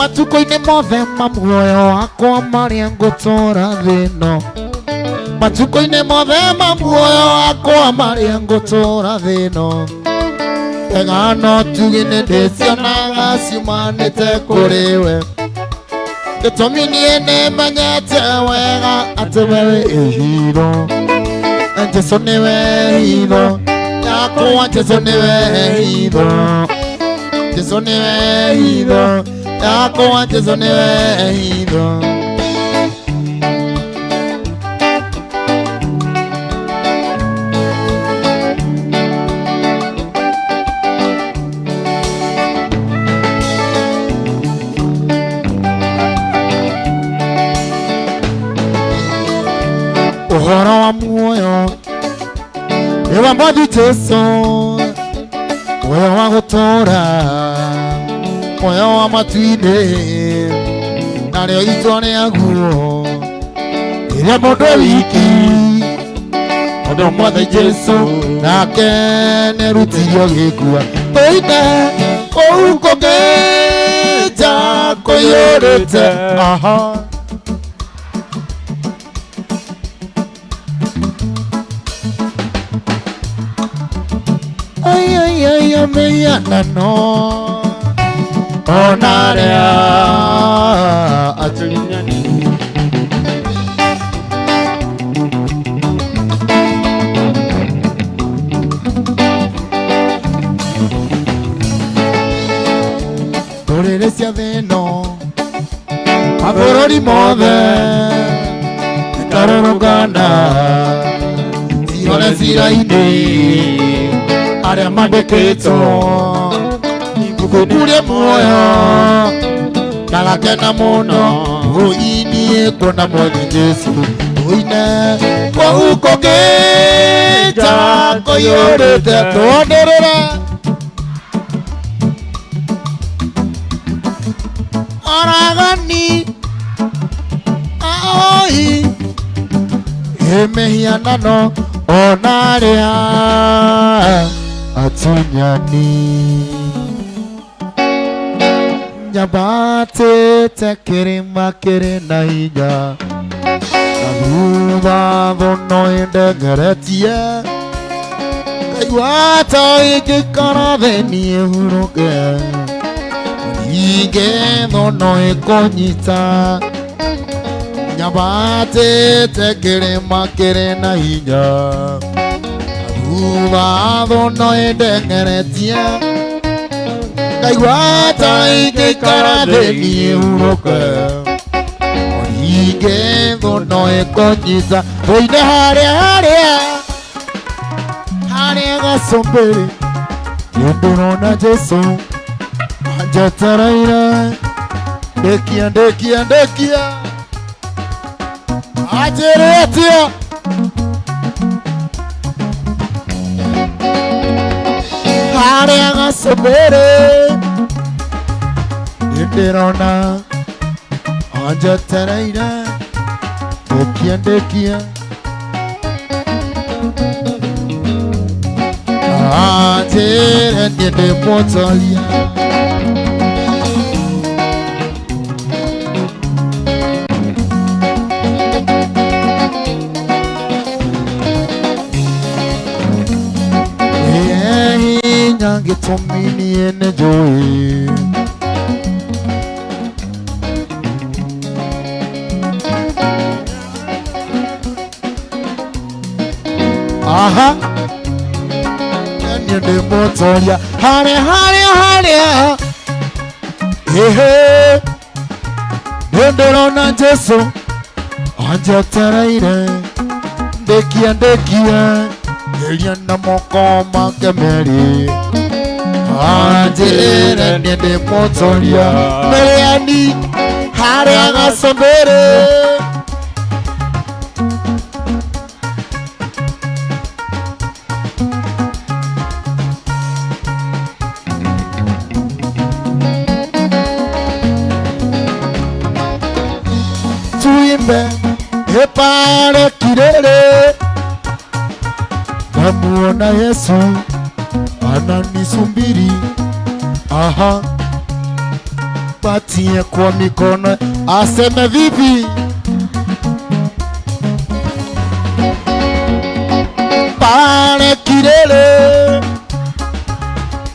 Matukũ-inĩ mothe ma muoyo wakwa marĩa ngũtũũra thĩ ĩno, matukũ-inĩ mothe ma muoyo wakwa marĩa ngũtũũra thĩ ĩno, wega no tugi nĩ ndĩcionaga ciumanĩte kũrĩ we. Gĩtũmi niĩ nĩmenyete wega atĩ we wĩ hitho, Jesũ nĩwe hitho yakwa, Jesũ nĩwe hitho, Jesũ nĩwe hitho yakwa, Jesũ nĩwe hitho. Ũhoro wa muoyo nĩ wa Mwathi Jesũ, muoyo wa gũtũũra, muoyo wa matu-inĩ, narĩo itua rĩaguo rĩrĩa mũndũ e wiki, tondũ Mwathi Jesũ nake nĩarutirio gĩkua. Tũine kũu kũngĩ nja kũiyũrĩte, aha. Ai, ai, ai, mĩhianano ona arĩa Atunyani. Ndũrĩrĩ cia thĩ ĩno, mabũrũri mothe ikarũrũngana cirore cira-inĩ arĩa mandĩkĩtwo ibuku rĩa muoyo, ndagakena mũno ũinie kuona Mwathi Jesũ. Ũine kũu kũngĩ nja kũiyũrĩte, twanĩrĩre oragani aoi mĩhianano ona arĩa atunyani. Nyambatĩte kĩrĩma kĩrĩ na hinya, na thutha thũ no ĩndengeretie, ngaigua ta ingĩikara thĩ niĩ hurũke, ningĩ thũ no ĩkũnyita. Nyambatĩte kĩrĩma kĩrĩ na hinya, na thutha thũ no ĩndengeretie, ngaigua ta ingĩikara thĩ niĩ hurũke, ningĩ thũ no ĩkũnyita. Tũine harĩa harĩa harĩa gacũmbĩrĩ, nĩndĩrona Jesũ anjetereire, ndĩkia ndĩkia ndĩkia, anjĩre atĩa harĩa gacũmbĩrĩ, nĩndĩrona anjetereire, ndĩkia ndĩkia, anjĩre niĩ ndĩ mũtoria. Hinya gĩtũmi niĩ nĩ njũĩ aha, niĩ ndĩ mũtoria harĩa harĩa harĩa, ĩhĩ, nĩ ndĩrona Jesũ anjetereire, ndĩkia ndĩkia, geria na moko make merĩ, anjĩre niĩ ndĩ mũtoria. Mĩrĩani harĩa gacũmbĩrĩ. Tuimbe epale kilele, namuona Yesu ananisumbiri, aha. Patie kwa mikono aseme vipi pale kilele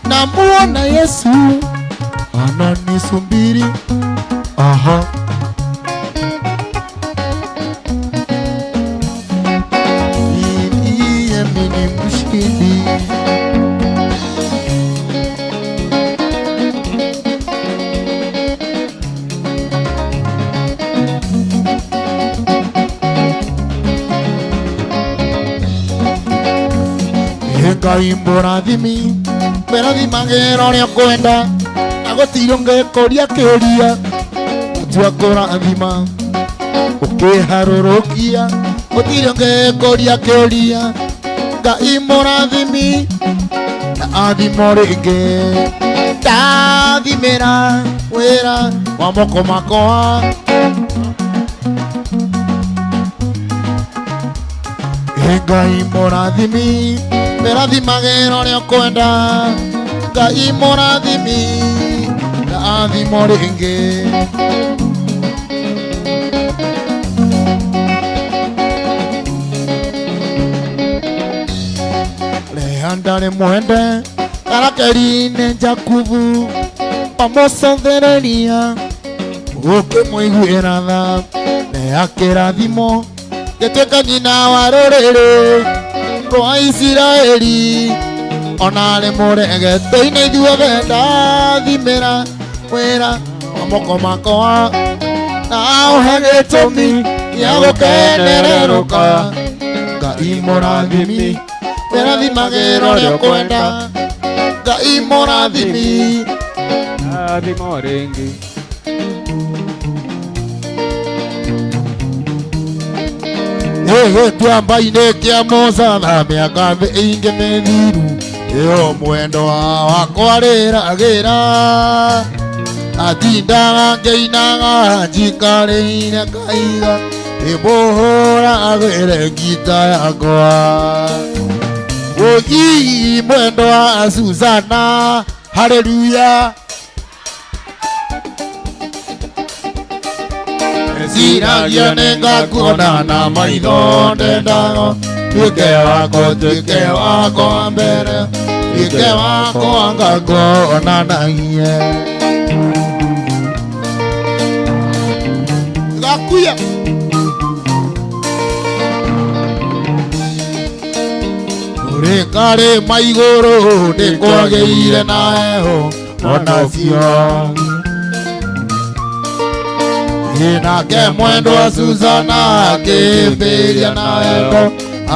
namuona Yesu ananisumbiri. Aha, ndiye mimi mshindi. Ngai mũrathimi merathimagĩra ũrĩa ũkwenda na gũtirĩ ũngĩkũria kĩũria tua kũrathima ũkĩharũrũkia gũtirĩ ũngĩkũria kĩũria. Ngai mũrathimi na athimo rĩngĩ ndathimĩra wĩra wa moko makwa. Ngai mũrathimi merathimagĩra ũrĩa ũkwenda. Ngai mũrathimi na athimo rĩngĩ. Leha ndarĩ mwende Rakeli-inĩ Jakubu amũcothereria ũkĩmũiguĩra tha. Leha kĩrathimo gĩtuĩka nyina wa rũrĩrĩ rwa Isiraeli ona arĩ mũrege tũine ithuothe ndathimĩra wĩra wa moko makwa na ũhe gĩtũmi gĩa gũkenererũka. Ngai mũrathimi merathimagĩra ũrĩa ũkwenda. Ngai mũrathimi athimo rĩngĩ. Gĩtuamba-inĩ kĩa Musa na mĩaka mĩingĩ mĩthiru ĩyo mwendwa wakwa rĩragĩra atindaga ngĩinaga njikarĩire kaiga ĩmũhũragĩre ngita yakwa. Ũi mwendwa Susana haleluya. Ciragia nĩngakuona na maitho ndendaga tuĩke wakwa tuĩke wakwa mbere tuĩke wakwa ngakuonanagie. Gakuya Ũrĩkarĩ maigũrũ nĩkwagĩire na heho onacio. Nake mwendwa Susana akĩmbĩria na wendo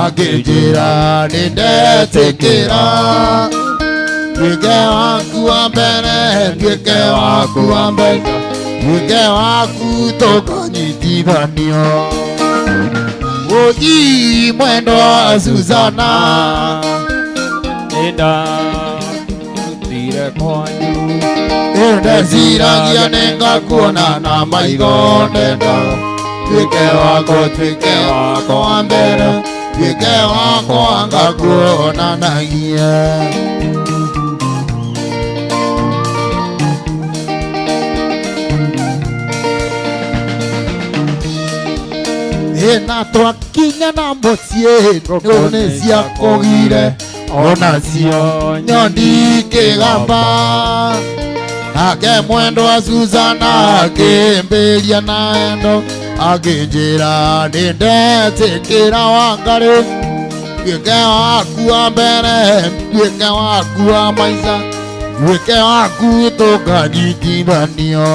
akĩnjĩra nĩndetĩkĩra tuĩke waku wa mbere tuĩke waku wa mbere tuĩke waku tũkanyitithanio. Ũi mwendwa Susana nĩndathire kwanyu ndeciragia nĩngakuona na maitho ndenda tuĩke wakwa tuĩke wakwa wa mbere tuĩke wakwa ngakuonanagia. Na twakinya na mũciĩ ngũ nĩciakũgire onacio nyoni ikĩgamba. Nake mwendwa Susana akĩmbĩria na wendo akĩnjĩra nĩndetĩkĩra Wangarĩ tuĩke waku wa mbere tuĩke waku wa maica tuĩke waku tũkanyitithanio.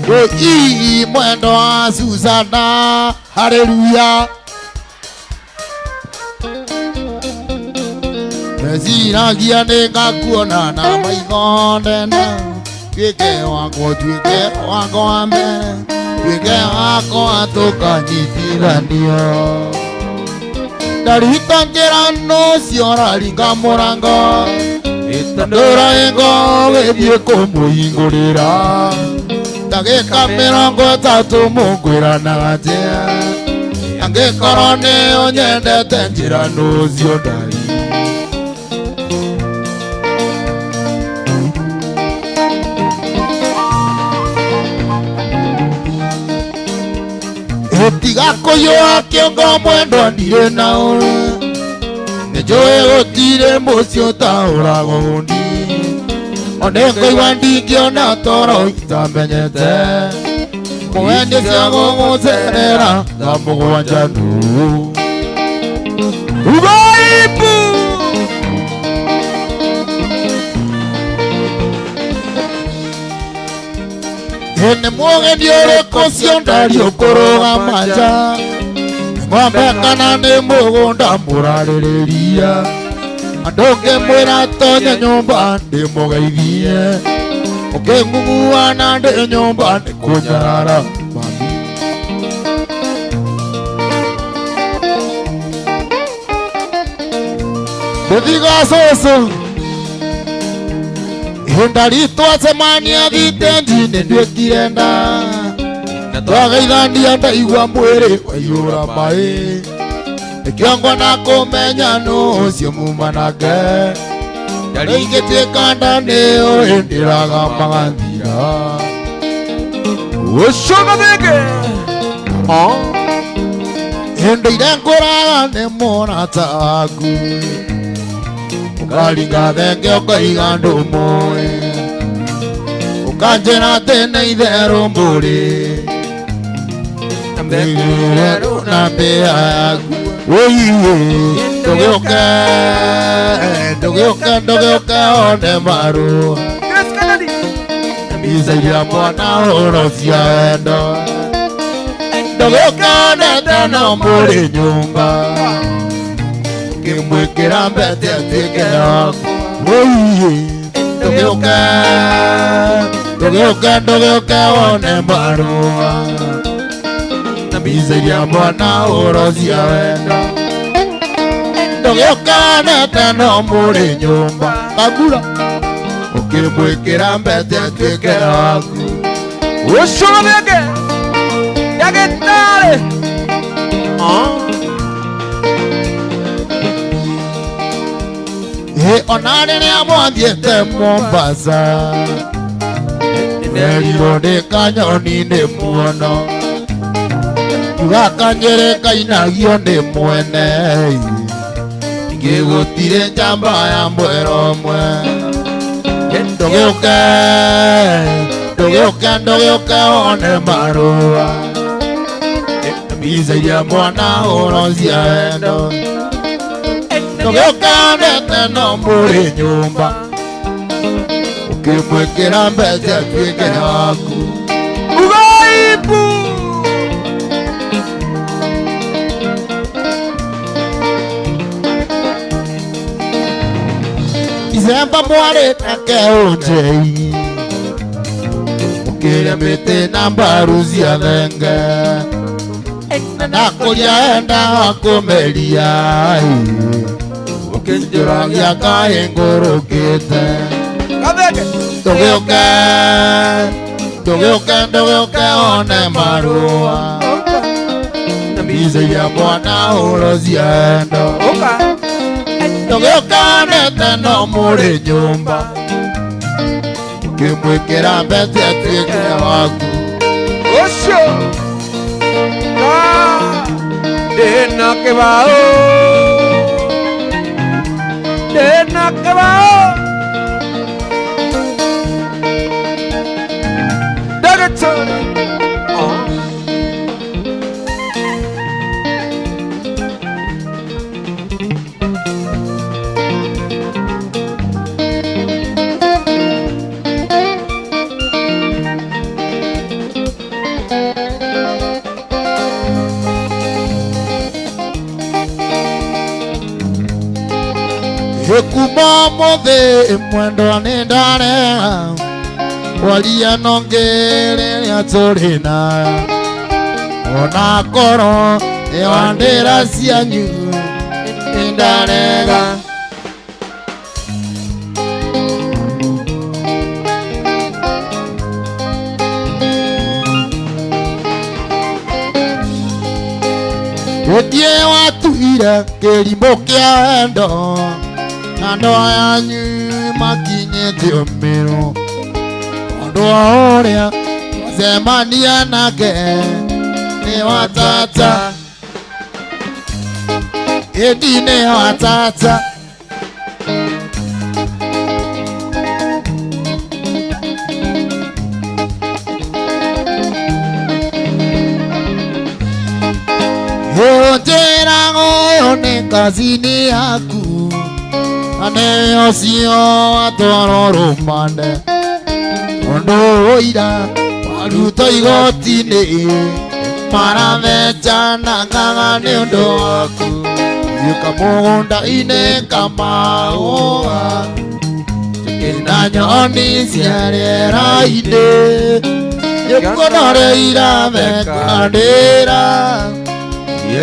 Ũi mwendwa Susana haleluya. Ndeciragia nĩngakuona na maitho ndenda tuĩke wakwa tuĩke wakwa wa mbere tuĩke wakwa tũkanyitithanio. Ndarita njĩra nũcio ũraringa mũrango ndũraĩngo wĩthiĩ kũmũhingũrĩra ndagĩka mĩrongo ĩtatũ mũngwĩranaga atĩa angĩkorwo nĩ ũnyendete njĩra nũcio ndari. Gũtiga kũiyũra kĩongo mwendwa ndirĩ na ũru. Nĩnjũĩ gũtirĩ mũciĩ ũtaũragwo ũni. One ngũigua ndingĩona toro itamenyete. Mũgendi ũcio gũgũcerera thaa mũgwanja nũ. Ugaibu. Nĩ mũgeni ũrĩkũ ũcio ndari ũkũrũgama nja. Ng'ombe kana nĩ mũgũnda mũrarĩrĩria. Andũ ngĩmwĩra tonye nyũmba ndĩmũgeithie. Ũkĩng'ung'uana ndĩ nyũmba nĩ kũnyarara mami. Ndĩthiga cũcũ. Ihinda ritũ acemania thitenji nĩ nduĩkire nda. Twageithania ndaigua mwĩrĩ waiyũra maĩ. Nĩkĩo ngona kũmenya nũ ũcio muma nake. Ingĩtuĩka nda nĩyo ĩndĩraga magathira. Ũcio gathenge. Hĩndĩ ĩrĩa ngũraga nĩ mũrata waku. Ũkaringa thenge ũkaiga ndũmũĩ. Ũkanjĩra atĩ nĩ itherũ mbũrĩ. Ndĩrerũ na mbĩa yaku. Wũiĩ, ndũgĩũke, ndũgĩũke, ndũgĩũke one marũa. Grace Kennedy. Mbica iria mwana hũro cia wendo. Ndũgĩũke onete no mũrĩ nyũmba. Ũkĩmwĩkĩra mbete atuĩke waku. Wũiĩ, ndũgĩũke, ndũgĩũke, ndũgĩũke one marũa. Mbica iria mwana hũro cia wendo. Ndũgĩũke onete no mũrĩ nyũmba. Kagura. Ũkĩmwĩkĩra mbete atuĩke waku. Ũcio gathenge. Ndagĩtarĩ. Ĩ ona rĩrĩa mwathiĩte Mombasa Nderirwo ndĩ kanyoni-inĩ muono. Kiuga kanyĩrĩ kainagio nĩ mwene. Ningĩ gũtirĩ njamba ya mwera ũmwe. Ndũgĩũke, ndũgĩũke, ndũgĩũke one marũa. Mbica iria mwana hũro cia wendo. Ndũgĩũke onete no mũrĩ nyũmba. Ũkĩmwĩkĩra mbeca atuĩke waku. Ugaibu. Icemba mwarĩ nake ũnjei. Ũkĩrĩa mĩtĩ na mbaru cia thenge. Na kũrĩa endaga kũmeria. Ũkĩnjũragia kaĩ ngũrũkĩte. Gathenge. Ndũgĩũke, ndũgĩũke, ndũgĩũke one marũa. Mbica iria mwana hũro cia wendo. Ũka. Ndũgĩũke onete no mũrĩ nyũmba. Ũkĩmwĩkĩra mbete atuĩke waku. Ũcio. Ndĩna kĩbaũ. Ndĩna kĩbaũ. Ndagĩtarĩ. Kuma ũmũthĩ mwendwa nĩ ndarega. Kwaria no ngĩrĩrĩa tũrĩ na. Ona korwo nĩ wandĩra cianyu nĩ ndarega. Gũthiĩ watuire kĩrimũ kĩa wendo. Andũ anyu makinyĩte ũmĩro. Ũndũ wa ũrĩa wacemania nake. Nĩ wa tata Ĩndi nĩ wa tata Njĩraga ũyũ nĩ kazini yaku na nĩ ũcio watwarwo rũmande ũndũ ũira warutwo igoti-inĩ marathecanaga nĩ ũndũ waku gĩũka mũgũnda-inĩ kamaũa na nyoni cia rĩera-inĩ nĩkuona ũrĩa irathekandĩra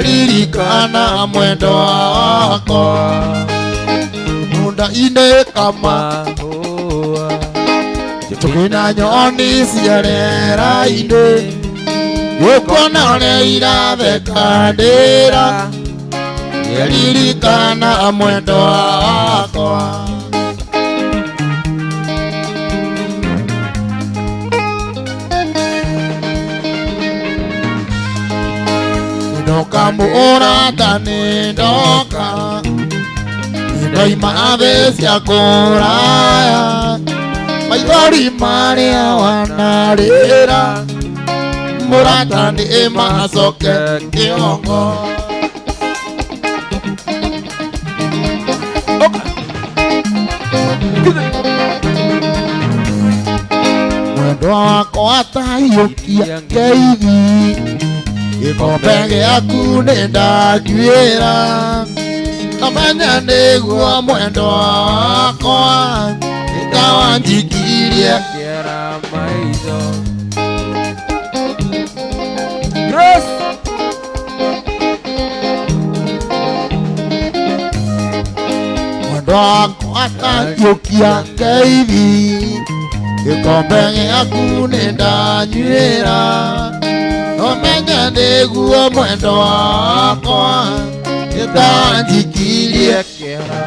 ririkana mwendwa wakwa mũgũnda-inĩ kama tukina nyoni cia rĩera-inĩ nĩkuona ũrĩa irathekandĩra ririkana mwendwa wakwa. Ndoka mũrata nĩ ndoka ndoima thĩ cia kũraya maithori marĩa wanarĩra mũrata nĩ macoke kĩongo. Mwendwa wakwa atahiũkia ngeithi gĩkombe gĩaku nĩ ndakuĩra kamenya nĩguo mwendwa wakwa nĩtawanjikirie kĩara maitho. Grace mwendwa wakwa atahiũkia ngeithi gĩkombe gĩaku nĩ ndanyuĩra nomenya nĩguo mwendwa wakwa nĩtanjikirie kĩara.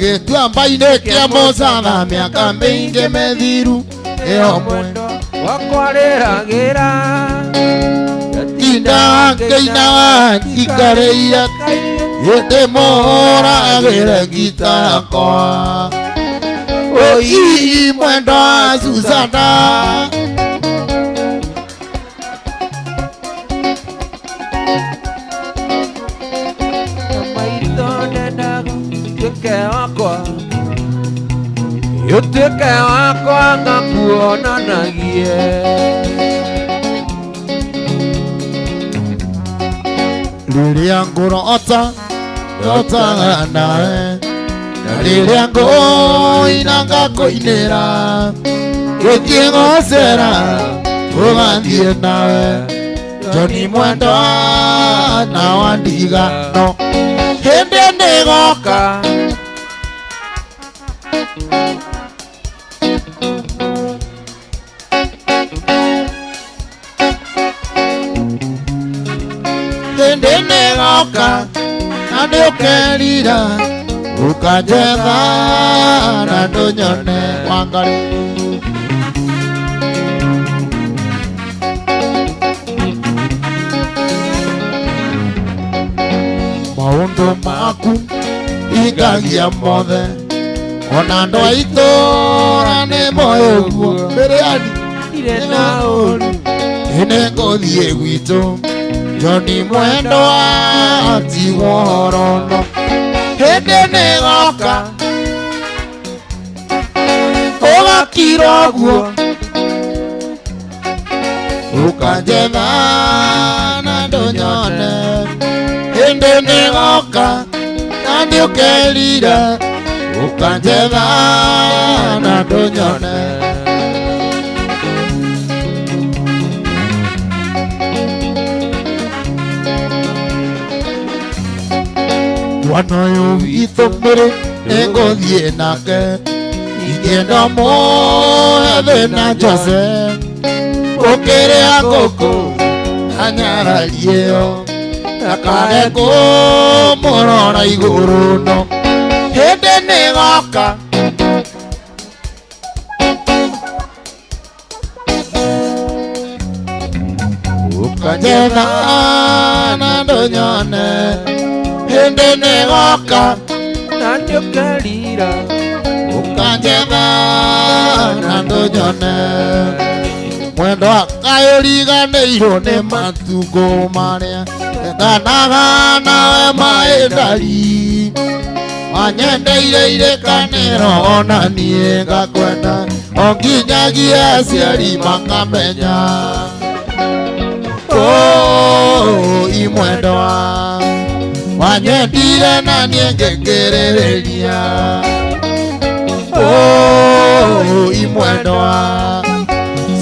Gĩtuamba-inĩ kĩa Mũcatha mĩaka mĩingĩ mĩthiru ĩyo mwendwa wakwa rĩragĩra tinda ngĩinaga njikarĩire hĩndĩ mũhũragĩre ngita yakwa oi mwendwa Susana. Maitho ndendaga ũtuĩke wakwa ũtuĩke wakwa ngakuonanagie. Rĩrĩa ngũrota ndotaga nawe na rĩrĩa ngũina ngakũinĩra gũthiĩ gũcera tũgathiĩ nawe Johnny mwendwa na wandigano hĩndĩ nĩgoka. Hĩndĩ nĩgoka na nĩũkerira ũkanjetha na ndũnyone Wangarĩ. Maũndũ maku hingagia mothe ona andũ a itũũra nĩmoĩ ũguo mbĩrĩani Ndirĩ na ũũru nĩngũthiĩ gwitũ Johnny mwendwa tigwo horono hĩndĩ nĩgoka ũgakira ũguo ũkanjetha na ndũnyone hĩndĩ nĩgoka na nĩũkerira ũkanjetha na ndũnyone. Mwana ũyũ witũ mwĩrĩ nĩngũthiĩ nake ingĩenda mũhe thĩna Jose ũkĩrĩa ngũkũ anyararie yo ndakage kũmũrora igũrũ no nĩgoka ũkanjetha na ndũnyone hĩndĩ nĩgoka na nĩũkerira ũkanjetha na ndũnyone mwendwa kaũriganĩirwo nĩ matukũ marĩa endanaga nawe maĩndari wanyendeire irĩkanĩro ona niĩ ngakwenda o nginyagia aciari makamenya oh imwendwa wanyendire na niĩ ngĩkĩrĩrĩria oh imwendwa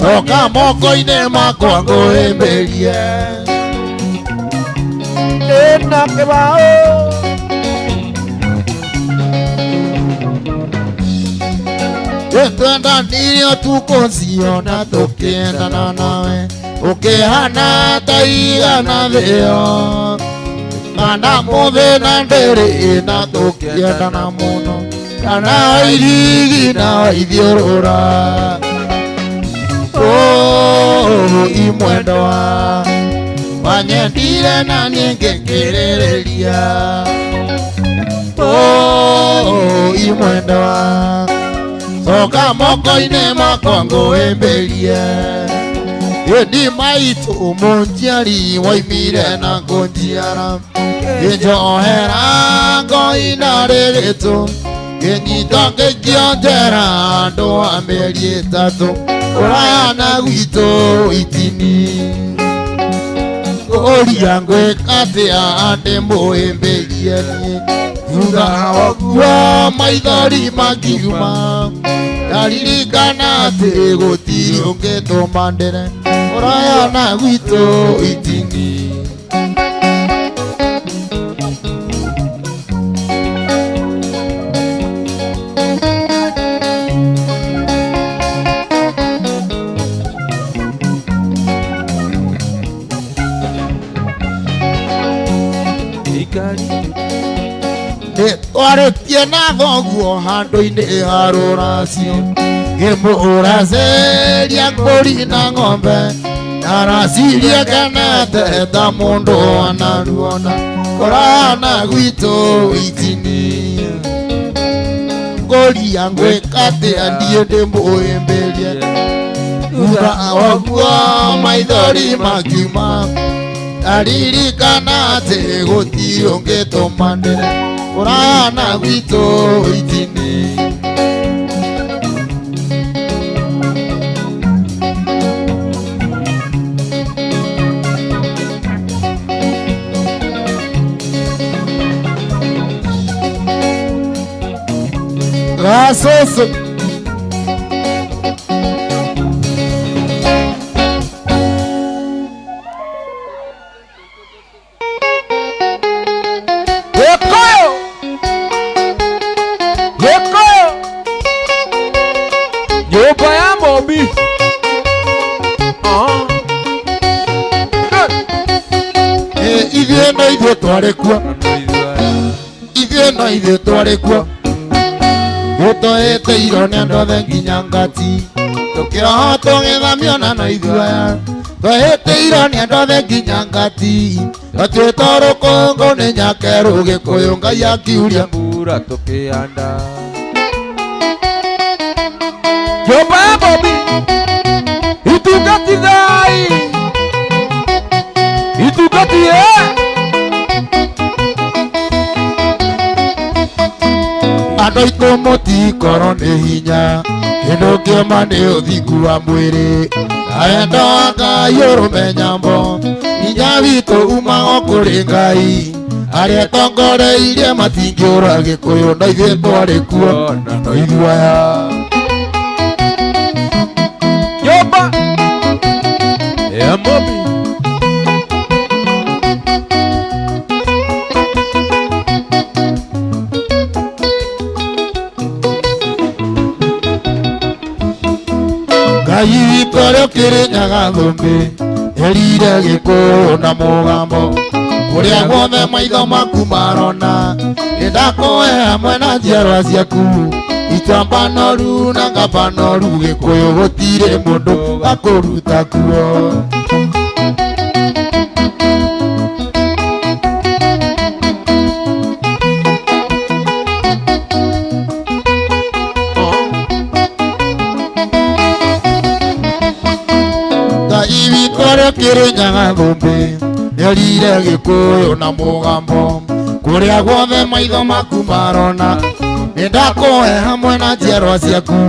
coka moko-inĩ makwa ngũhĩmbĩrie ndĩna kĩbaũ Twendanirie ũtukũ ũcio na tũkĩendana nawe ũkĩhana ta igana thĩo kana mũthĩna ndĩrĩ na tũkĩendana mũno kana wairigi na waithiũrũra oh imwendwa wanyendire na niĩ ngĩkĩrĩrĩria oh imwendwa coka moko-inĩ makwa ngũhĩmbĩrie ĩni maitũ mũnjiari waimire na kũnjiara ngĩnjohera ngoina rĩrĩtũ ngĩnyita ngĩikio njera andũ a mĩeri ĩtatũ kũraya na gwitũ itini ngũria ngwĩka atĩa ndĩmũhĩmbĩrie niĩ thutha wa ũguo maithori makiuma ndaririkana atĩ gũtirĩ ũngĩtũma ndĩre kũraya na gwitũ itini ikari twarĩtie na thoguo handũ-inĩ ha rũracio ngĩmũracĩria mbũri na ng'ombe ndaracirie kenete ta mũndũ anaruona kũraya na gwitũ itini ngũria ngwĩka atĩa niĩ ndĩmũhĩmbĩrie thutha wa ũguo maithori makiuma ndaririkana atĩ gũtirĩ ũngĩtũma ndĩre kũraya na gwitũ itini Gasoso Gĩkũyũ Gĩkũyũ nyũmba ya Mũmbi Ah. Good. Ithuĩ no ithuĩ twarĩ kuo ithuĩ no ithuĩ twarĩ kuo gũtoete iro nĩ andũ othe nginya ngati tũkĩroho tũgĩthamio na no ithuĩ aya twehĩte iro nĩ andũ othe nginya ngati twatuĩtwo rũkũngũ nĩ nyakerũ Gĩkũyũ Ngai akiuria mbura tũkĩanda nyũmba ya Mũmbi itungati thai itungati andũ aitũ mũtikorwo nĩ hinya kĩndũ kĩoma nĩ ũthingu wa mwĩrĩ na wendo wa Ngai ũrũme nyambo hinya witũ umaga kũrĩ Ngai arĩa tongoreirie matingĩũra Gĩkũyũ no ithuĩ twarĩ kuo na no ithuĩ aya nyũmba ya Mũmbi Ngai witũ ũrĩa ũkĩrĩnyaga thũmbĩ erire Gĩkũyũ na mũgambo Kũrĩa guothe maitho maku marona nĩndakũhe hamwe na njiarwa ciaku. Ituamba noru na ngamba noru Gĩkũyũ gũtirĩ mũndũ gakũruta kuo. Ngai witũ ũrĩa ũkĩrĩnyaga thũmbĩ nĩorire Gĩkũyũ na mũgambo. Kũrĩa guothe maitho maku marona nĩndakũhe hamwe na njiarwa ciaku.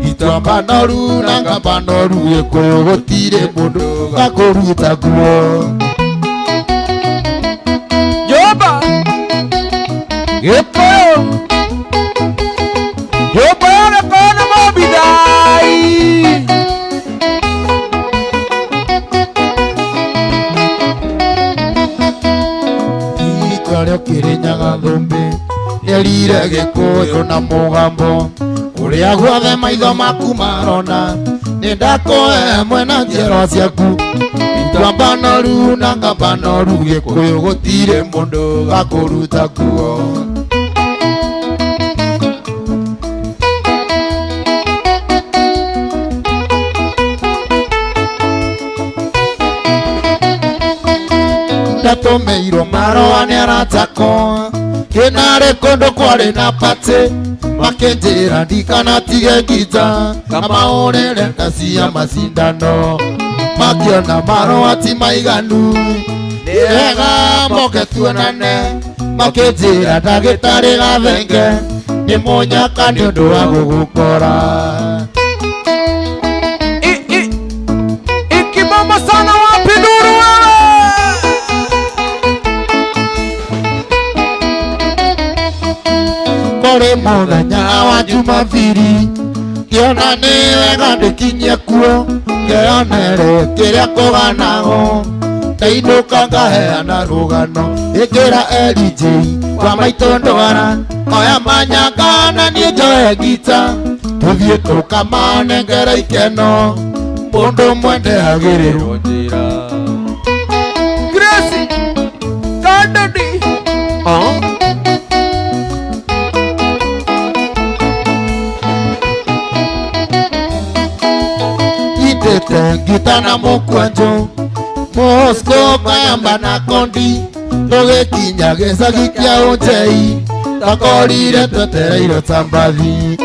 Ituamba noru na ngamba noru Gĩkũyũ gũtirĩ mũndũ gakũruta kuo. Nyũmba Gĩkũyũ nyũmba ya Gĩkũyũ nĩ Mobithai. Itwa rĩa Kĩrĩnyaga thũmbĩ nĩerire Gĩkũyũ na mũgambo. Kũrĩa guothe maitho maku marona nĩndakũhe hamwe na njiarwa ciaku. Ituamba noru na ngamba noru Gĩkũyũ gũtirĩ mũndũ gakũruta kuo. Ndatũmĩirwo marũa nĩ aratakwa kĩnarĩ kũndũ kwarĩ na patĩ makĩnjĩra ndikanatige ngita na mahũrĩre cia macindano makiona marũa ti maiganu nĩ wega moke tuonane makĩnjĩra ndagĩtarĩ Gathenge nĩ mũnyaka nĩ ũndũ wa gũgũkora. Ikibamba sana wapi nuru wewe? Kũrĩ mũthenya wa Jumabiri ngĩona nĩ wega ndĩkinyie kuo ngeyonere kĩrĩa kũganago ndainũka ngaheana rũgano ĩngĩra LJ kwa maitũ ndwara oya manyanga na niĩ njoe ngita tũthiĩ tũkamanengera ikeno mũndũ mwende agĩrĩrwo njĩra. Gracie Kandani. Itete ngita na mũkwanjũ Moscow kayamba na kondi tũgĩkinya gĩcagi kĩa Ũnjei twakorire twetereirwo ta mbathi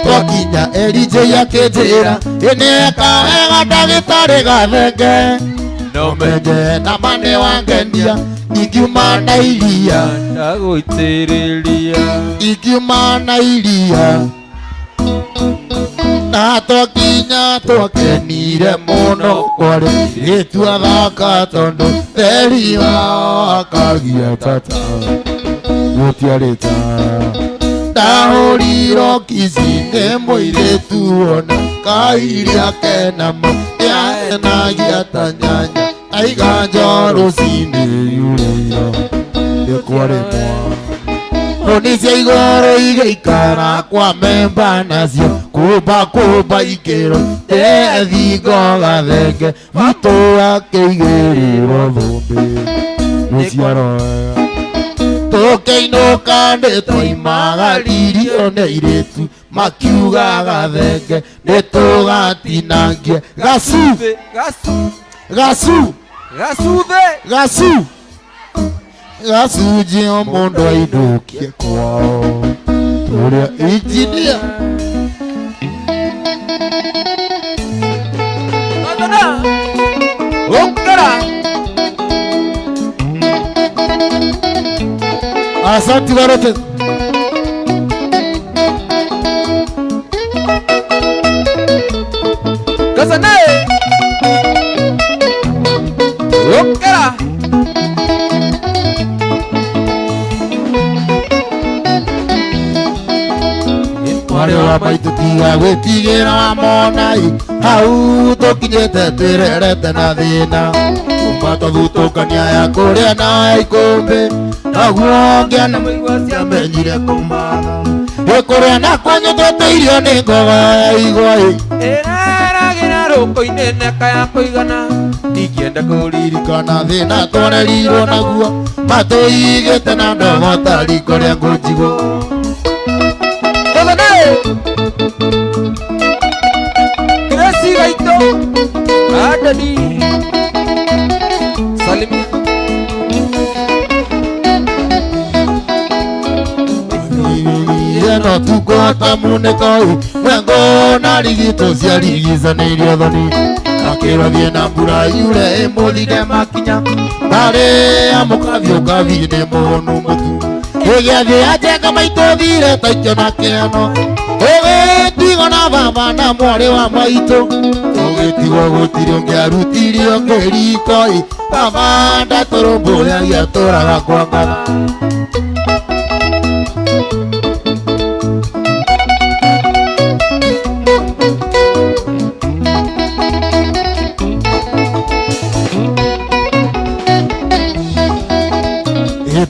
twakinya LJ akĩnjĩra ĩnĩeka wega ndagĩtarĩ Gathenge No menye nama nĩ wangenia ingiuma na iria ndagũitĩrĩria ingiuma na iria na twakinya twakenire mũno kwarĩ gĩtua thaka tondũ theri wao akagia tata gũtiarĩ ta ndahũrirwo kici nĩ mũirĩtu ona kairia kenamo yaenagia ta nyanya aiganjo rũcinĩ yurĩiro nĩ kwarĩ mwa Hũni cia igũrũ igĩikara kwa memba nacio kũmba kũmba ikĩro thingo Gathenge witũ akĩigĩrĩrwo thũmbĩ rũciaro tũkĩinũka nĩ twoimagaririo nĩ airĩtu makiuga Gathenge nĩ tũgatinangie gacu Gacu gacu gacuthe gacu gacunjĩ o mũndũ ainũkie kwao tũrĩa injinia Tondona Ũkara. Asante warote. Kasane Ũkara. Mwarĩ wa maitũ tiga gwĩtigĩra wamona ĩ hau tũkinyĩte twĩrerete na thĩna kuma twathutũkania ya kũrĩa na ikũmbĩ noguo ngĩona Mũigua ciamenyire kũmatha ĩkũrĩa na kwanyu twĩtĩirio nĩ ngoga ya igwa ĩ Ĩraragĩra rũko-inĩ neka ya kũigana. Ndingĩenda kũririkana Kana thĩna twarerirwo naguo matũigĩte na ndogo ta riko rĩa ngũnjigũ. Tazame. Gracie Gaito. Adadi. Salimia. Ĩno tukũ ta munĩko mwengo na rigito ciarigicanirio thoni akĩrwo thiĩ na mbura yure ĩmũthige makinya ndarĩ amũkathiĩ ũkathiĩ nĩ mũhũnu mũtu ĩgĩathiĩ anjenga maitũ thire taikio na kĩano ũgĩtigwo na baba na mwarĩ wa maitũ ũgĩtigwo gũtirĩ ũngĩ arutirio kĩriko baba ndatũrũmbũyagia tũraga kwa ngatha.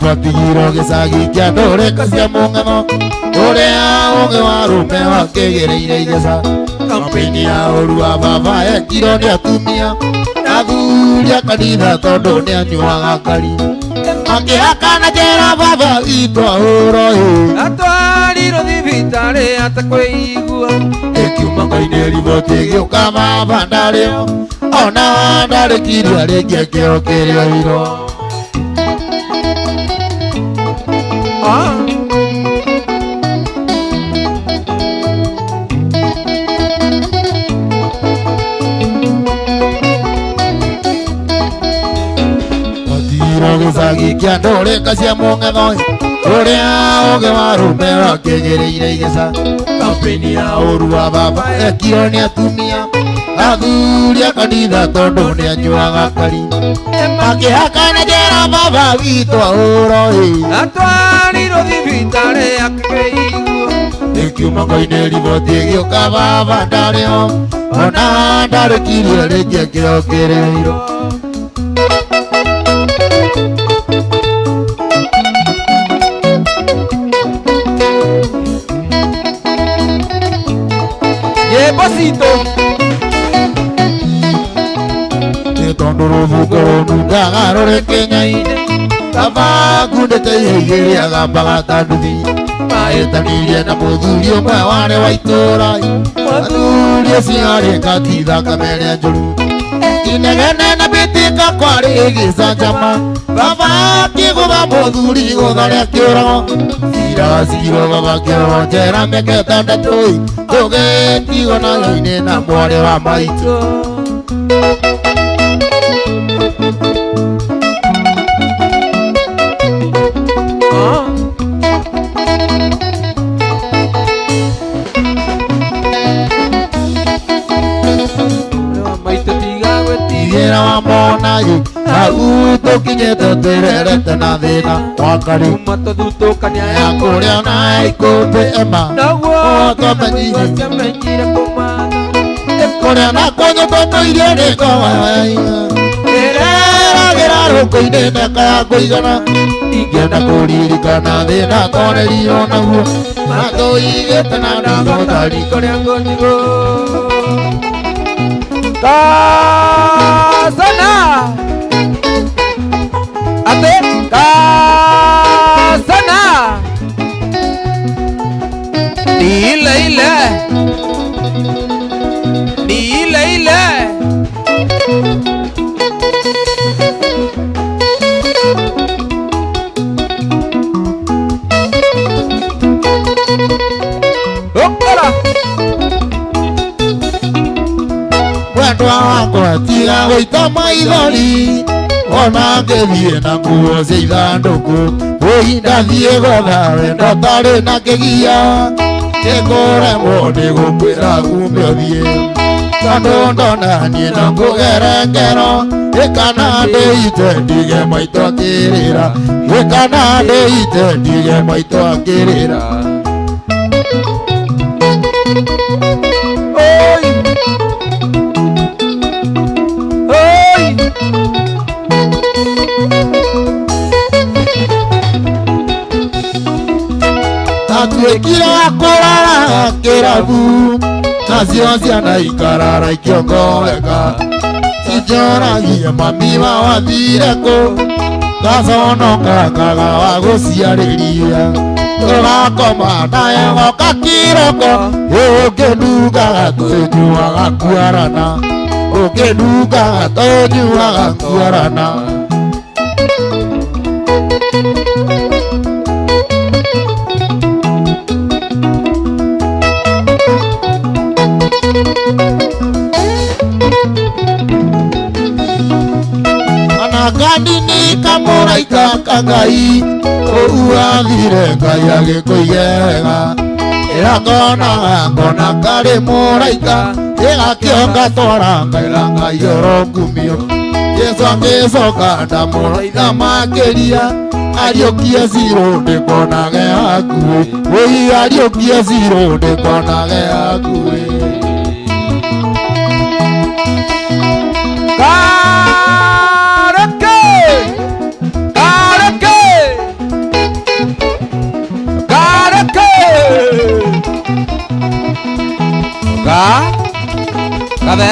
Twatigirwo gĩcagi kĩa ndũrĩka cia mũng'etho ũrĩa ũngĩ wa rũme wakĩgĩrĩire igeca kampeni ya ũru wa baba ekirwo nĩ atumia na athuri a kanitha tondũ nĩ anyuaga kari akĩhakana njera baba witũ ahũrwo ĩ Atwarirwo thibitarĩ atekwĩigua. Ĩkiuma ngai-inĩ riboti ĩgĩũka baba ndarĩo ona ndarĩkirie rĩngĩ akĩo kĩrĩa oirwo. Ah. Twatigirwo gĩcagi kĩa ndũrĩka cia mũng'etho ũrĩa ũngĩ wa rũme wakĩgĩrĩire igeca kampeni ya ũru wa baba ekirwo nĩ atumia athuri a kanitha tondũ nĩ anyuaga kari makĩhakana njera baba witũ ahũrwo ĩ Atwarirwo thibitarĩ atekwĩigua. Ĩkiuma ngai-inĩ riboti ĩgĩũka baba ndarĩo ona ndarĩkirie rĩngĩ akĩo kĩrĩirwo. Nyĩmbo citũ. Nĩ tondũ rũthuko rũnungaga rũrĩ kĩnya-inĩ baba ngundĩte ihĩgĩ rĩagambaga ta nduthi mahĩtanirie na mũthuri ũmwe warĩ wa itũũra athuri acio arĩ kati thakame ĩrĩa njũru inegene na mbĩtĩka kwarĩ gĩcanjama baba akĩgũtha mũthuri gũtha rĩa kĩũrago cira wacirwo baba kĩohwo njera mĩaka ĩtandatũ tũgĩtigwo na nyinĩ na mwarĩ wa maitũ. Ah. Maitũ tiga gwĩtigĩra. Igĩra wa mona hau tũkinyĩte twĩrerete na thĩna wa karĩ Kuma tũthutũkania ya kũrĩa na ikũmbĩ ema Noguo twamenyire twamenyire kũmatha. kũrĩa na kũnyũtwo tũirio nĩ ngoma ĩreragĩra rũkũ-inĩ mĩaka ya kũigana ingĩenda kũririkana thĩna twarerirwo naguo matũigĩte na ndogo ta riko Riko rĩa ngũnjigũ. Kasana. Ate kasana. Ni ile ile. Ni ile ile. Okala. Mwendwa wakwa tiga gũita maithori ona ngĩthiĩ na nguo cia ithandũkũ wĩi ndathiĩ gotha wendo tarĩ na kĩgia nĩngũremwo nĩ gũkwĩra ume ũthiĩ tondũ ndona niĩ no ngũgere ngero ĩkana ndĩite ndige maitũ akĩrĩra ĩkana ndĩite ndige maitũ akĩrĩra. Oi. Oi. Tatuĩkire wa kũrara kĩrabu nacio ciana ikarara ikĩongoeka Anjoragia mami wa wathire kũ Gaconoka kaga wa gũciarĩria Tũgakoma naye goka kiroko Ũngĩnungaga tũnyuaga kuarana Ũngĩnungaga tũnyuaga kuarana Anakandini kamũraika ka Ngai Ũu athire Ngai agĩkũigega Ĩra ngona karĩ mũraika Ĩgakĩonga twara ngaira Ngai orokumio Jesũ agĩcoka ndamũraitha makĩria Ariũkie cirũ ndĩkonage hakuhĩ Wũi ariũkie cirũ ndĩkonage hakuhĩ Kareke! Kareke! Kareke! Ga? Gabe?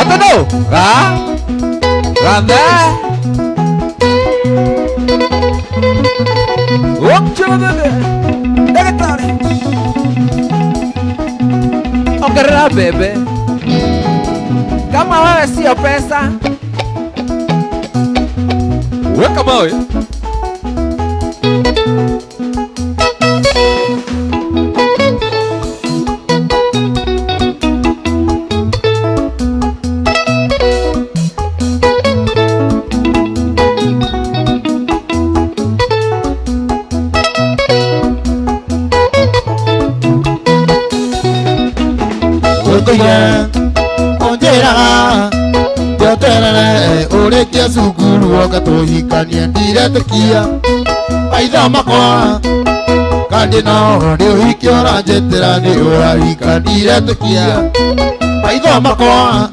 Atano! Ga? Gabe? Okchelo bebe! Daktari! Ongerera bebe! Kama wewe sio pesa, weka mawe. Onjeraga njeterere ũrĩkie cukuru woke tũhikanie ndiretĩkia maitho makwa kandi no nĩ ũhiki ũranjĩtĩra nĩ ũrahika ndiretĩkia maitho makwa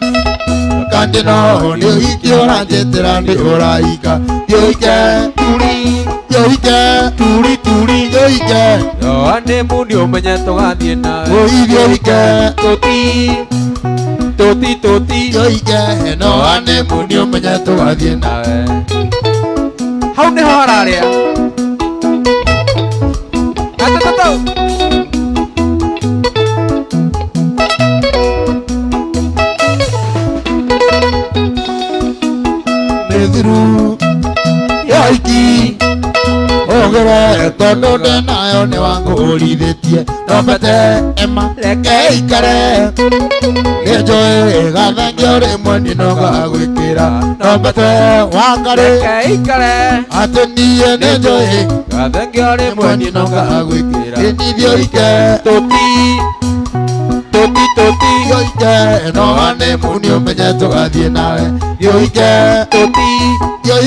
kandi no nĩ ũhiki ũranjĩtĩra nĩ ũrahika ndĩũhike Turi, ndĩũhike turi, turi. ndĩũhike Yohane muni umenye tũgathiĩ nawe. ũi ndĩũhike Tũti, tũti, tũti. ndĩũhike no honeymoon ũmenye tũgathiĩ nawe. Hau nĩho hararĩa. Atatatu. Mĩthiru yoiki ogere tondũ ndenayo nĩ wangũrithĩtie ndombete ema reke ikare nĩnjũĩ gathengio rĩmwe nĩnoga gwĩkĩra ndombete wangarĩ Reke ikare. atĩ niĩ nĩnjũĩ Gathengio rĩmwe rĩmwe nĩnoga gwĩkĩra. ĩnithio ike Tũti, tũti, tũti. ike no honeymoon ũmenye tũgathiĩ nawe ike Tũti,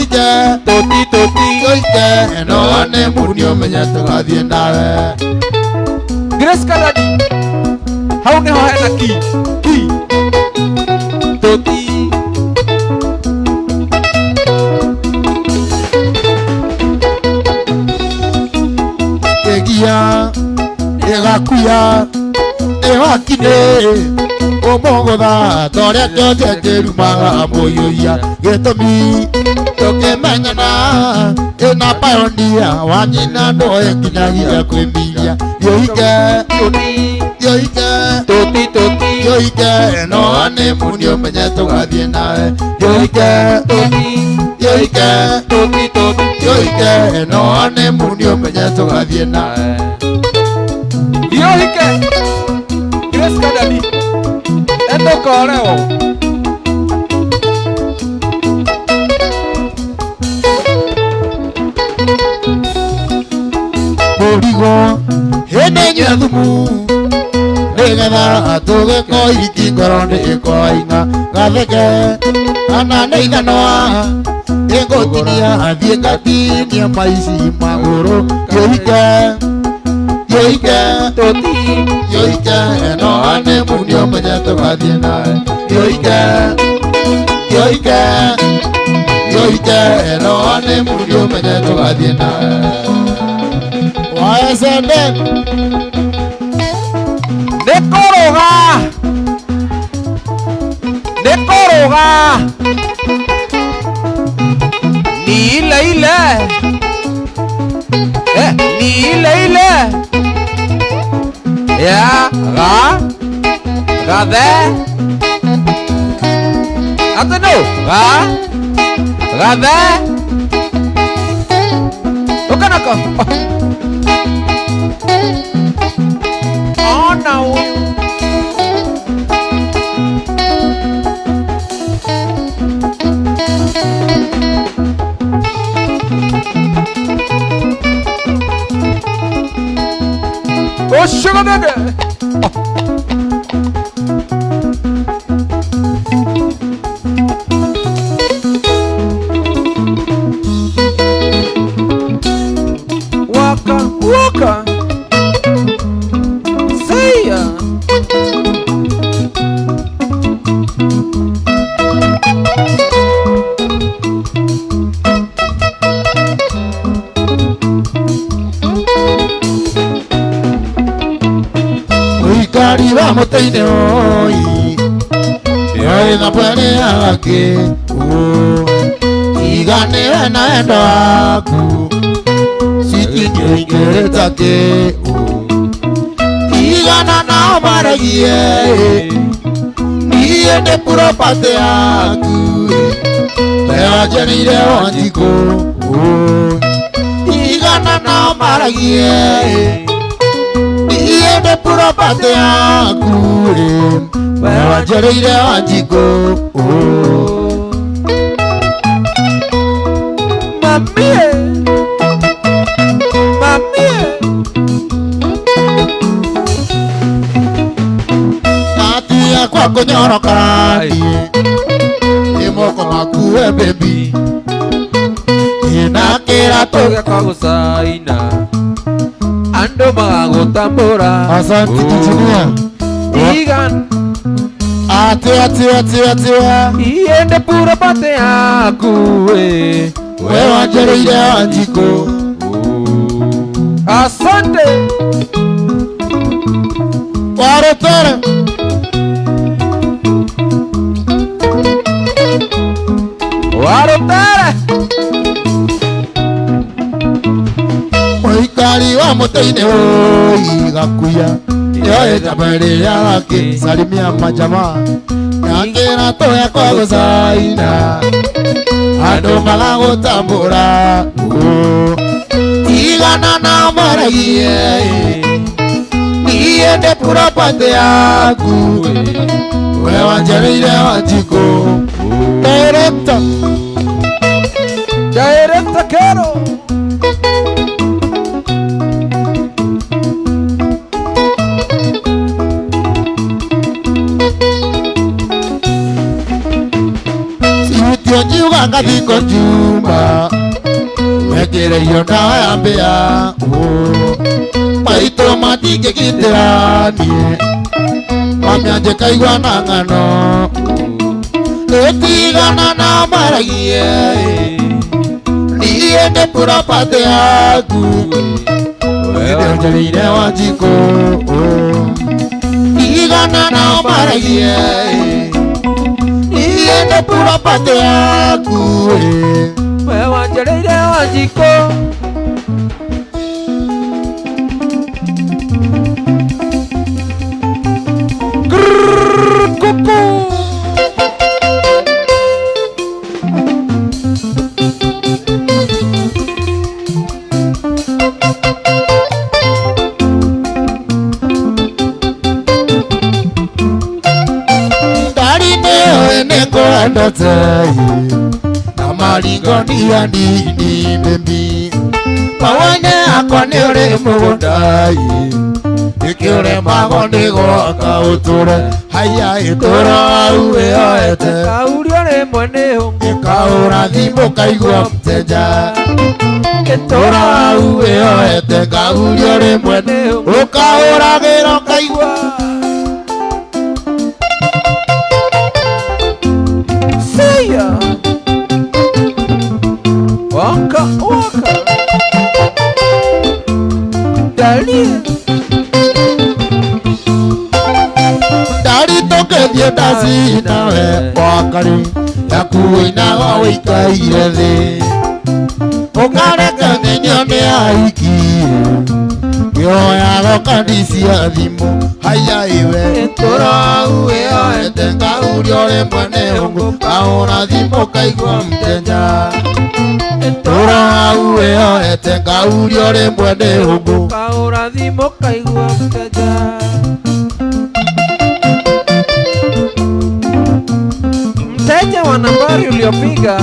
ike tũti, tũti. ike no honeymoon ũmenye tũgathiĩ nawe Grace Kanadi. Hau nĩho hena ki. Ki. Tũti. Ĩgia ĩgakuya ĩwakinĩ ũmũgũtha torĩa kĩonje kĩrumaga mũiyũia gĩtũmi tũkĩmenyana ĩna pioneer wa nyina ndoĩ nginyagia kwĩmiria yoike Tũti, yoike tũti, tũti. yoike no honeymoon ũmenye tũgathiĩ nawe yoike Tũti, yoike tũti, tũti. yoike no honeymoon ũmenye tũgathiĩ nawe Yoike. Grace Kanadi. Endo korewo. Mũrigo hĩndĩ nyue thumu nĩgetha tũgĩko iki ngoro nĩĩkoinga gatheke kana nĩ ithanwa ĩngũtinia thiĩ ngatinie maici magũrũ yoike yoike Tũti, yoike no honeymoon ũmenye tũgathiĩ nawe yoike yoike yoike no honeymoon ũmenye tũgathiĩ nawe waesende nĩ kũrũga. Nĩ kũrũga ni ile ile ni ile ile ya ga gathe atĩ nũ ga gathe ũkanako ona ũyũ. Oshigomene. Waka waka. See ya. Mũikari wa mũtĩ-inĩ oi nĩoĩ thabarĩ yake tiganĩre na endo aku citingĩingĩrĩta kĩ tigana nao maragie niĩ nĩ purobatĩ yaku wewanjĩrĩire Wanjikũ tigana nao maragie niĩ nĩ purobatĩ yaku wewanjĩrĩire Wanjikũ. Mamie. Mamie. Atia kwa kũnyoroka niĩ nĩ moko maku we baby ĩna kĩratũ Gĩakwa gũcaina andũ magagũtambũra. Asante engineer. Tigan Atia atia atia atia iende pura pate yaku we we wanjĩrĩire Wanjikũ. Asante. Warũtere Warũtere mũikari wa mũtĩ-inĩ oi gakuya nĩoĩ thabarĩ yake salimia majamaa na kĩratũ gĩakwa gũcaina andũ magagũtambũra tigana nao maragie niĩ ndĩ purobatĩ yaku we wanjĩrĩire Wanjikũ. Director. Director Kero. Sitio njiuga ngathiko njuma wekereirio ndawa ya mbĩa maitũ matingĩgitĩra niĩ mamĩanjĩkaigua na ng'ano ĩtigana nao maragie niĩ ndĩ purobatĩ yaku nĩnjĩrĩire Wanjikũ tigana nao maragie niĩ ndĩ purobatĩ yaku we wanjĩrĩire Wanjikũ. Grrrr, kuku. Ndari nĩoĩ nĩngwendete na maringo nini baby mawanya akwa nĩ ũrĩ mũgũnda ĩkĩũremagwo nĩ gwaka ũtũre haiya ĩtũra au wĩyoete Kaurio rĩmwe nĩ hũngũ ĩkaũra thimũ kaigua mteja ĩtũra au wĩyoete kaurio rĩmwe nĩ ũkaũragĩra ũkaigua. See ya. Waka waka. Dali. Dari Ũngĩthiĩ ndaci nawe wakari yaku ĩinaga ũikaire thĩ ũkareka nĩnyo nĩ ahiki kĩoyago kandi cia thimũ haya iwe tũrau ĩyoete ngauria ũrĩ mwene ũngũ kahũra thimũ kaigua mteja tũrau ĩyoete ngauria ũrĩ mwene ũngũ kahũra thimũ kaigua mteja. Mteja wa nambari uliopiga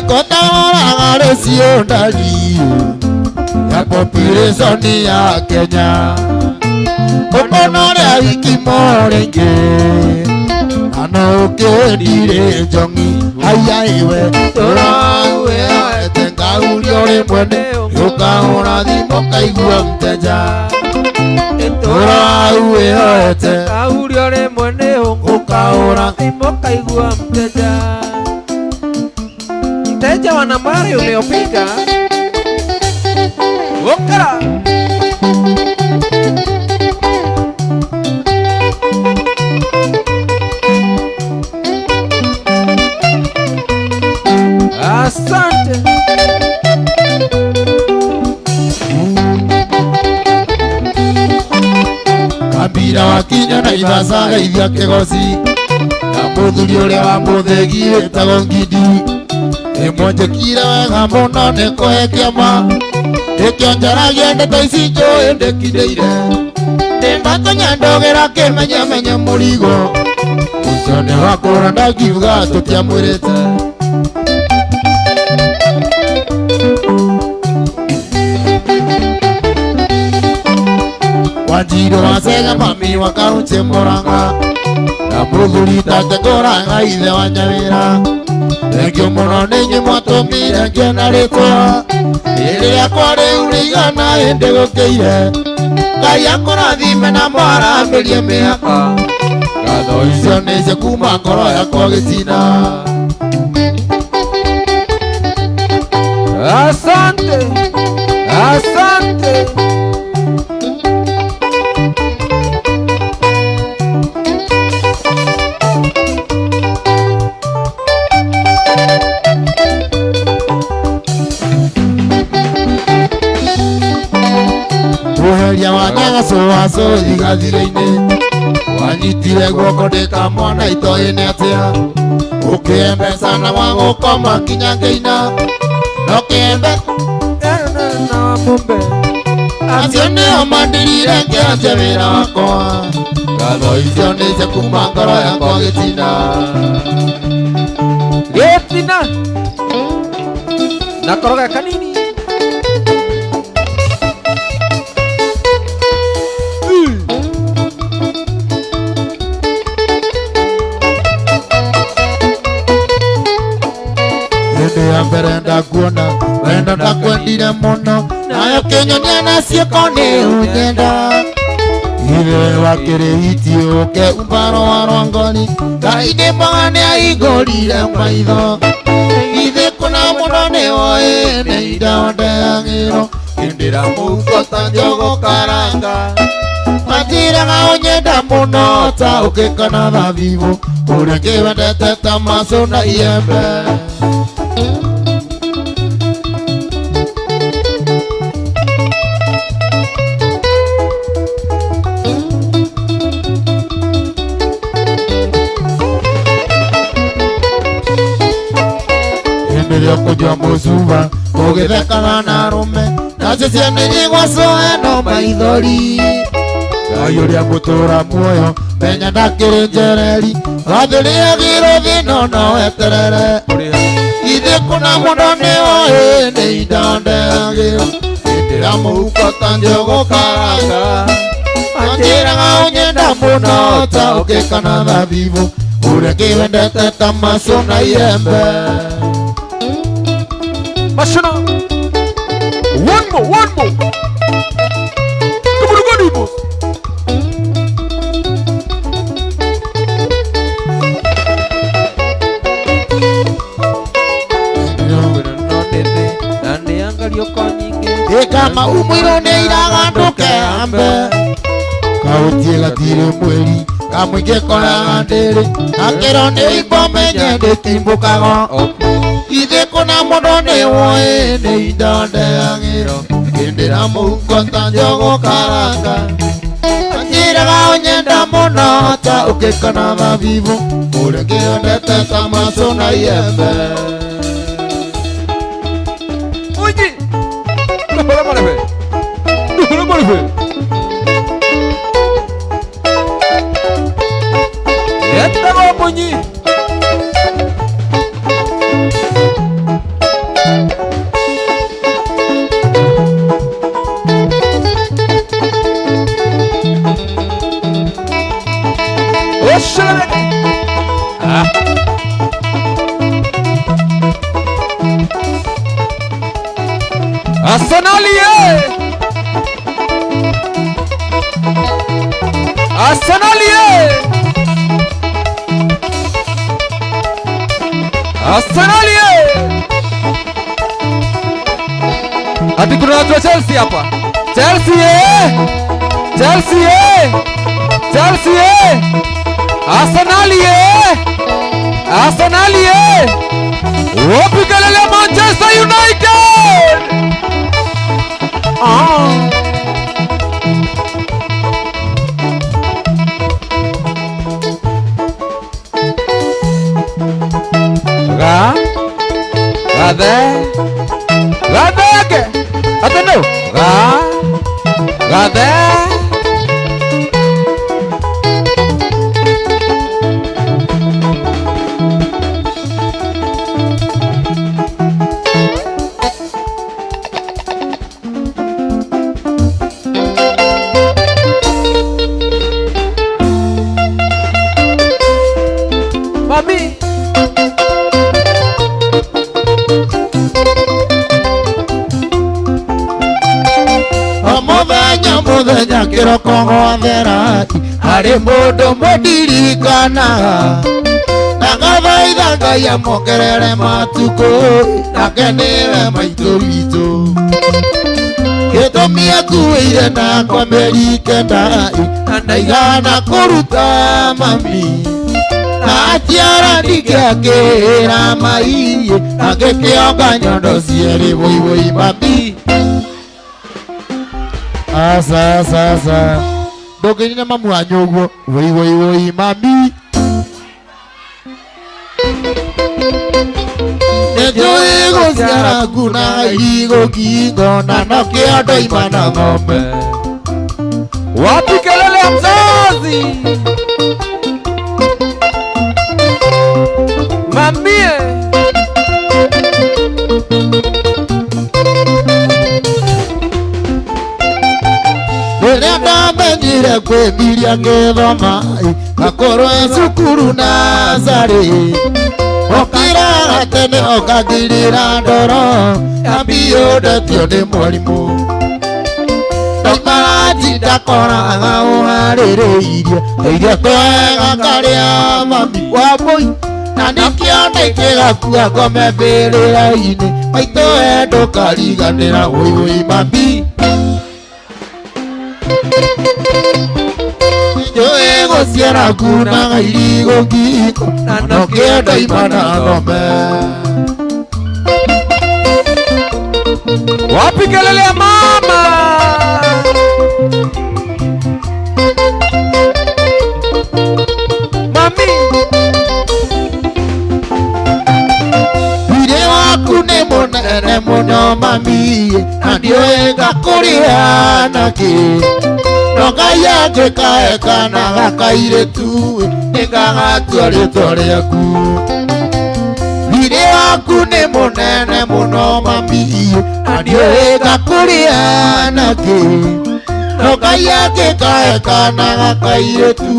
Ekotaoraga ndari ya population ya Kenya ũkona ũrĩa wiki mũrĩngĩ na no ũkĩendire njong'i haya iwe tũrau ĩyoete ngauria ũrĩ mwene ũkahũra thimũ kaigua mteja tũrau ĩyoete ngauria ũrĩ mwene ũkahũra thimũ kaigua mteja. Mteja wa nambari uliopiga Wokara Asante. Kabira wakinya na ithacaga ithia kĩgoci na mũthuri ũrĩa wa mũthĩgi wĩtagwo Ngindi ĩmwanjĩkire wega mũno nĩ kũhe kĩama nĩkĩo njaragia ndeto ici njũĩ ndĩkindĩire ndĩmakũnyandũgĩra kĩmenyamenye mũrigo ũcio nĩ wakũra ndangiuga tũtiamwĩrĩte. Wanjiru wa Cega mami wa kaunti Murang'a na mũthuri tate Kũrang'a ithe wa Nyawĩra thengio mũno nĩ inyuĩ mwatũmire ngĩona rĩtwa rĩrĩ rĩakwa rĩu rĩigana hĩndĩ gũkĩire Ngai akũrathime na mwaramĩrie mĩhaka ngatho icio nĩcio kuma ngoro yakwa gĩtina. Asante, asante. Muheria wa Nyagaco wa Cũthi gathirĩ-inĩ wanyitire guoko ndĩ ta mwana itoĩ-inĩ atĩa ũkĩembeca na wagũkoma nginya ngĩina no kĩembe na wa mumbe acio nĩo mandirire ngĩanjia wĩra wakwa ngatho icio nĩcio kuma ngoro yakwa gĩtina gĩtina na koroga kanini. Hĩndĩ ya mbere ndakuona wendo ndakwendire mũno nayo kĩnyonia na ciĩko nĩ ũnyenda ithe wakĩrĩ hiti ũke umbaro wa rwangoni Ngai nĩ mwega nĩahingũrire maitho ithe kũna mũno nĩwoĩ nĩ indo ndeagĩrwo kĩndĩra mũhuko ta njogo karanga manjĩraga ũnyenda mũno ta ũkĩ kana thabibũ ũrĩa ngĩwendete ta macũ na iembe. Hĩndĩ kũnyua mũcuba ũgĩthekaga na arũme nacio ciana igwacoe no maithori Ngai ũrĩa mũtũra muoyo menya ndakĩrĩ njereri wathĩrĩagĩrwo thĩno no weterere ithe kũna mũno nĩwoĩ nĩ indo ndeagĩrwo hĩndĩ mũhuko ta njogo karanga manjĩraga ũnyenda mũno ta ũkĩ kana thabibũ ũrĩa ngĩwendete ta macũ na iembe. Mashona. One more, one more. Come on, go, boss. Kamau mũirũ nĩ iraga ndũkeambe kaũtie gatirĩ mweri kamũingĩ koraga ndĩrĩ akĩro nĩ imbo menye ndĩtimbũkaga ithe kũna mũndũ nĩ woĩ nĩ indo ndeagĩro kĩndĩra mũhuko ta njogo karanga anjĩraga ũnyenda mũno ta ũkĩkona thabibũ kũrĩa kĩondete ta macũ na iembe. Uji. Dukule malefe. Dukule malefe. Yetago munyi. Osheleke. Ah. Arsenal ye. Arsenal ye. Arsenal ye. Ati kuna watu wa Chelsea hapa. Chelsea ye. Chelsea ye. Chelsea ye. Arsenal ye. Arsenal ye. Wapi kelele Manchester United. Ah. Ga. Ga de. Ga de ke. Atendo. Ga. Ga de. Mami. Mũthenya mũthenya kĩroko gwathera harĩ mũndũ mũndirikanaga na ngathaitha Ngai amuongerere matukũ nake nĩwe maitũ witũ gĩtũmi akuĩire nakwa mĩeri kenda na ndaigana kũruta mami na aciara ndingĩakĩra mai na ngĩkĩonga nyondo cierĩ wũi wũi mami. Asa asa asa ndũngĩnina mamu wanyu ũguo wũi wũi wũi mami. Nĩnjũĩ gũciara nguna irigũ ngingo na nokĩo ndoima na ng'ombe. Wapi kelele ya mzazi? Mamie. Rĩrĩa ndamenyire kwĩmiria ngĩthoma ngakorwo e cukuru nazarĩ ũkĩraga tene ũkangirĩra ndoro yambiyũndetio nĩ mwarimũ ndaimara ndakoraga ũharĩrĩirie tũirio twega karĩa mami wa mũi na nĩkĩo ndĩkĩgakua ngome mbĩrĩra-inĩ maitũ we ndũkariganĩra wũi wũi mami. Njũĩ gũciara ngunaga irigũ ngingo na nokĩo ndoima na ng'ombe. Wapi kelele ya mama? Mami. Thirĩ waku nĩ mũnene mũno mami na ndiũĩ ngakũrĩha nakĩ no Ngai angĩkahe kana gakairĩtu nĩngagatua rĩtwa rĩaku. Thirĩ waku nĩ mũnene mũno mami na ndiũĩ ngakũrĩha nakĩ no Ngai angĩkahe kana gakairĩtu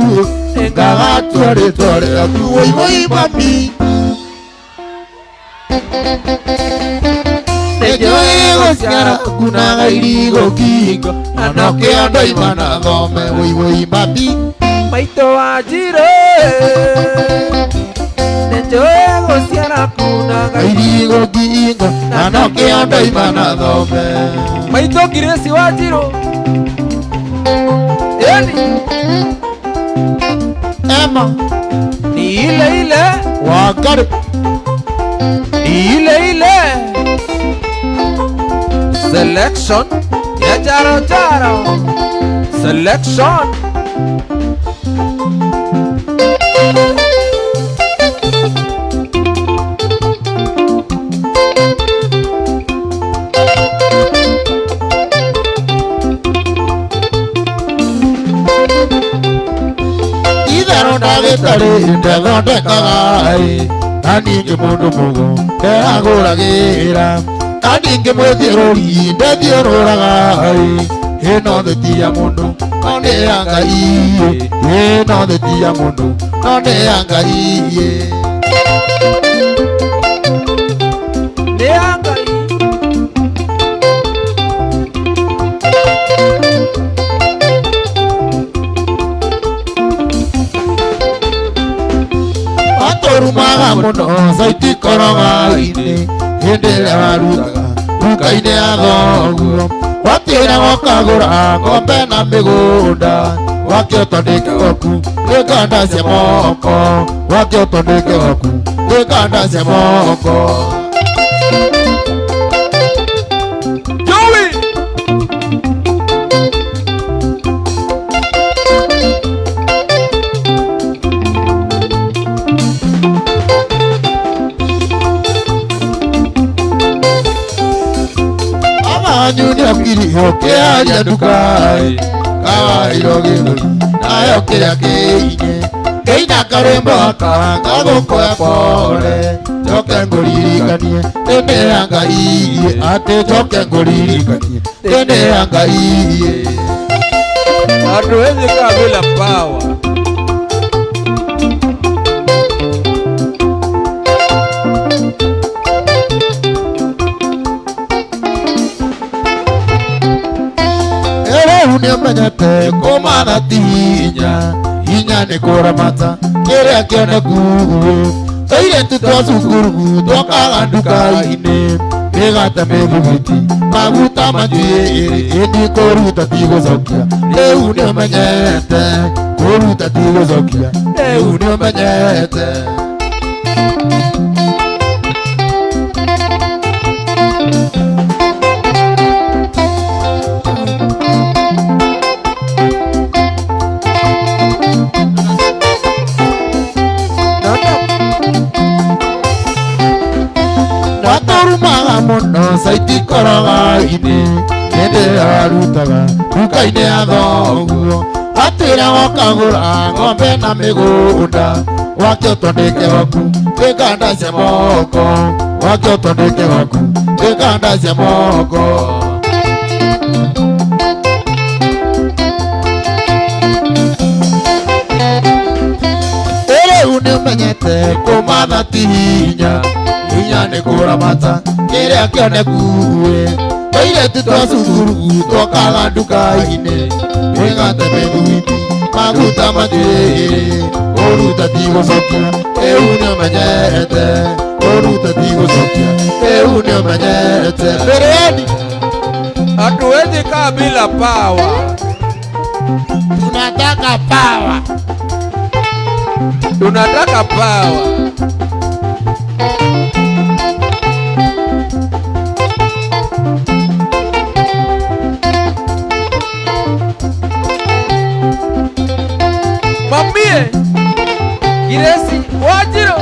nĩngagatua rĩtwa rĩaku wũi wũi mami. Nĩnjũĩ gũciara ngunaga irigũ ngingo na nokĩo ndoima na thome wũi wũi mami. Maitũ wa Njirũ nĩnjũĩ gũciara ngunaga irigũ ngingo na Na no kĩo ndoima na thome. Maitũ Grace Wanjirũ. Yani Emma ni ile ile, Wangari ni ile ile selection ya Jaro Jaro selection. Itherũ ndagĩtarĩ ndethondekaga ĩ, na ningĩ mũndũ mũgo nderagũragĩra, na ningĩ mwĩthiũrũri ndethiũrũraga ĩ, ĩno thĩ ti ya mũndũ no nĩ ya Ngai ĩ, ĩno thĩ ti ya mũndũ no nĩ ya Ngai ĩ. Nĩ ya Ngai. Atũrumaga mũno caitikoroga-inĩ hĩndĩ ĩrĩa warutaga nduka-inĩ ya thoguo, watĩraga ũkagũra ng'ombe na mĩgũnda, wakĩotwo nĩ kĩgoku gĩkanda cia moko, wakĩotwo nĩ kĩgoku gĩkanda cia moko. Joey Amanyu nĩokiririo kĩaria nduka-ĩ, kawairwo gĩthũri nayo kĩrĩa kĩine, kĩina karwĩmbo gaka gagũkoya pole, njoke ngũririkanie thĩ nĩ ya Ngai ĩ, atĩ njoke ngũririkanie thĩ nĩ ya Ngai ĩ. Hatuwezi kaa bila power. Rĩu nĩũmenyete kũmatha ti hinya, hinya nĩ kũramata kĩrĩa kĩoneku. Tũirĩtu twa cukuru twokaga nduka-inĩ, mĩgate mĩthugwiti maguta manjuĩrĩ, ĩndi kũruta ti gũcokia. Rĩu nĩũmenyete kũruta ti gũcokia, rĩu nĩũmenyete. Watũrumaga mũno caitikoroga-inĩ hĩndĩ ĩrĩa warutaga nduka-inĩ ya thoguo, atĩraga ũkagũra ng'ombe na mĩgũnda, wakĩotwo nĩ kĩgoku gĩkanda cia moko, wakĩotwo nĩ kĩgoku gĩkanda cia moko. Rĩu nĩũmenyete kũmatha ti hinya, hinya nĩ kũramata kĩrĩa kĩoneku. Tũirĩtu twa cukuru twokaga nduka-inĩ, mĩgate mĩthugwiti maguta manjuĩrĩ, kũruta ti gũcokia. Rĩu nĩũmenyete kũruta ti gũcokia, rĩu nĩũmenyete. Mbĩrĩeni Hatuwezi kaa bila power. Tunataka power. Tunataka power. Mamie Grace Wanjirũ.